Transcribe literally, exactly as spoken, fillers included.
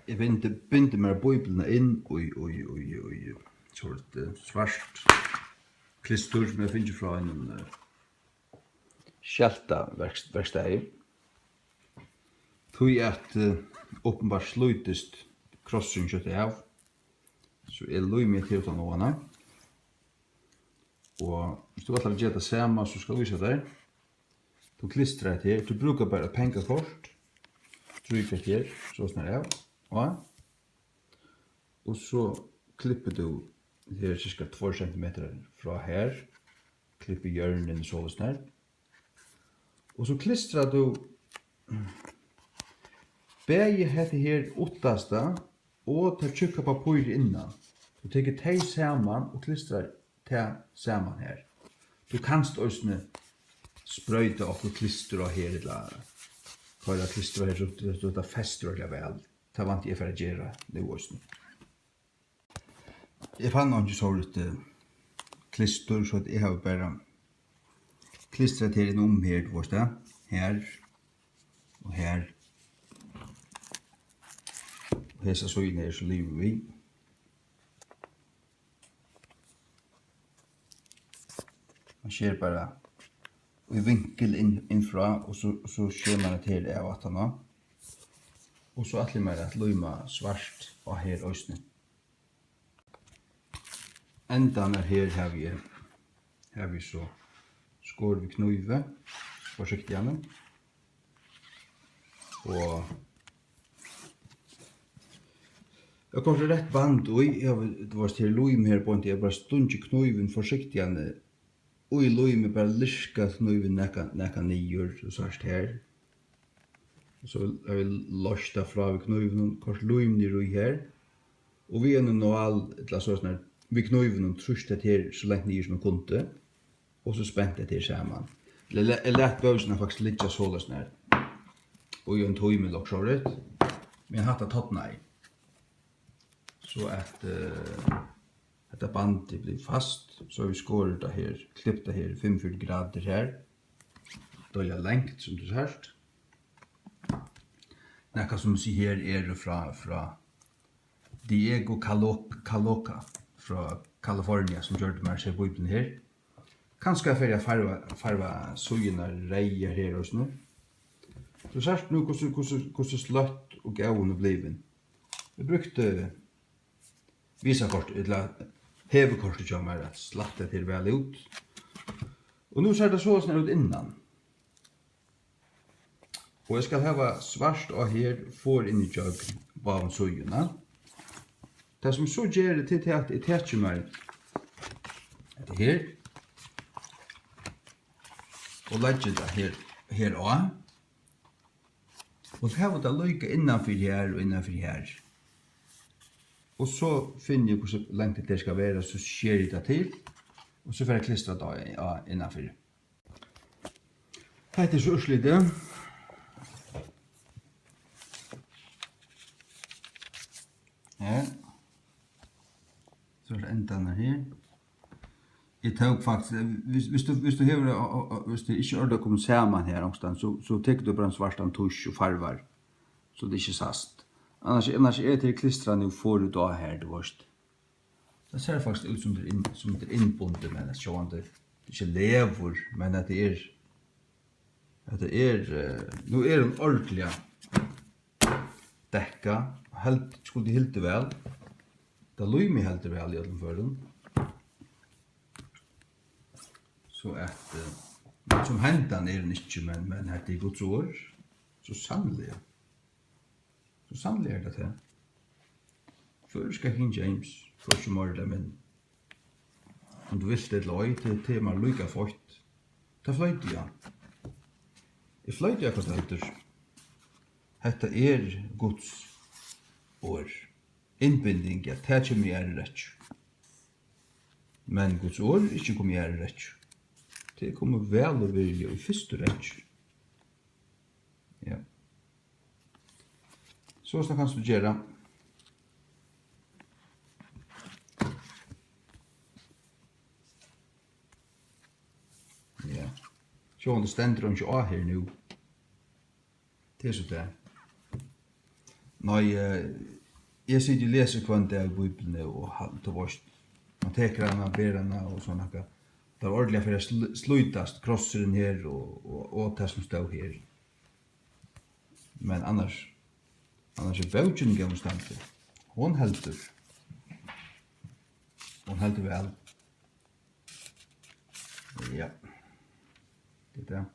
Eg bindi, bindi mær Bíbliuna inn í, í, í, í, í, so er tað svart klistur, sum eg havi fingið frá einum, eh, skeltaverks-, verkstaði. Tí at, eh, uppenbart slítist krossurin skjótt av, so eg lími hetta her uttan á hana. Og viss tú ætlar at gera tað sama, so skal eg vísa tær. Tú klistrar hetta her, tú brúkar bara eitt pengakort, stríkar hetta her, soleiðis her av, á. Og so klippir tú her cirka tveir sentimetrar frá her, klippir hjørnini soleiðis her. Og so klistrar tú bæði hetta her uttasta og tað tjúkka pappírið innan. Tú tekur tey saman og klistrar tað saman her. Tú kanst eisini sproyta okkurt klistur á her, ella koyra klistur á her, so tú, so tað festir ordiliga væl. Tað vænti eg fara at gera nú eisini. Eg fann einki sovorðið, eh, klistur, so at eg havi bara klistrað her inn um her, tú veist tað, her og her. Og hesa síðuna er so liðugt við. Man sker bara í vinkul inn, inn frá, og so, so sker man hetta her av aftan á. Og so ætli eg mær at líma svart á her eisini. Endarnar her havi eg, havi eg so skorið við knívi, forsiktiga. Og eg koyrdi rætt band í, eg havi, tú veist, her lím her beint, eg havi bara stungið knívin forsiktiga í límið, bara lirkað knívin nakað, nakað niður, tú sært her. So havi eg loyst tað frá við knívinum, koyrt lím niður í her, og við einum nál, ella soleiðis, við knívinum trýst hetta her so langt niður sum eg kundi, og so spent hetta her saman. Eg la-, eg læt bókina faktiskt liggja soleiðis her í ein tíma ella okkurt sovorðið, men hatta tornaði. So at, eh, hetta bandið blívur fast, so havi eg skorið tað her, klipt tað her fimmogfjøruti gradir her. Deila langt, sum tú sært. Nakað sum eg sigi her eru frá, frá Diego Calo-, Caloca frá California, sum gjørdi mær hesa bíbliuna her. Kanska fari eg at farva, farva síðurnar reyðar her eisini. Tú sært nú, hvussu, hvussu, hvussu sløtt og góð hon er blivin. Eg brúkti Visakort, ella hevikortið hjá mær, at slætta tað væl út. Og nú sær tað soleiðis út innan. Og eg skal hava svart á her, for inn ígjøgnum báðum síðuna. Tað, sum eg so geri, tað er tað, at eg taki mær hetta her og leggi tað her, her á. Og hava tað líka innanfyri her og innanfyri her. Og so finni eg, hvussu langt hetta skal vera, so skeri eg tað til, og so fari eg at klistra tað á, á innanfyri. Hetta er so úrslitið. Ja. So er endarnar her. Eg tók faktiskt, hvis, hvis tú, hvis tú hevur, og, og, og, hvis tað ikki er orðið komið saman her onkustaðni, so, so tekur tú bara ein svartan tusch og farvar, so tað ikki sæst. Annars, annars er tað klistrað nú forut á her, tú veist. Tað sær faktiskt út sum tað er inn, sum tað er innbundið, men sjálvandi, tað er ikki leður, men at tað er, at tað er, eh, nú er hon ordiliga dekkað, held, skuldi hildið væl. Tað límið heldur væl í øllum førum. So at, eh, sum hendan er hon ikki, men, men hetta er Guds orð. So sanniliga. So sanniliga er tað tað. Føroyska King James, hvørki meira ella minni. Um tú vilt ella ei, tað, tað er mær líka feitt. Tað floyti eg. Eg floyti eg, hvat heldur. Hetta er Guds orð. Innbinding, ja, tað kemur í aðru rekkju. Men Guds orð er ikki komið í aðru rekkju. Tað er komið væl og virðiliga í fyrstu rekkju. Ja. So, so kanst tú gera. Ja. Sjálvandi stendur hon ikki á her nú. Tað er so tað. Nei, eh, eg siti og lesi hvønn dag í Bíbliuni og hal-, tú veist, man tekur hana, ber hana og so nakað. Tað er ordiliga fyri at sl-, slítast, krossurin her og, og, og tað sum stóð her. Men annars, annars er bókin í góðum standi. Hon heldur. Hon heldur væl. Ja. Tað er tað.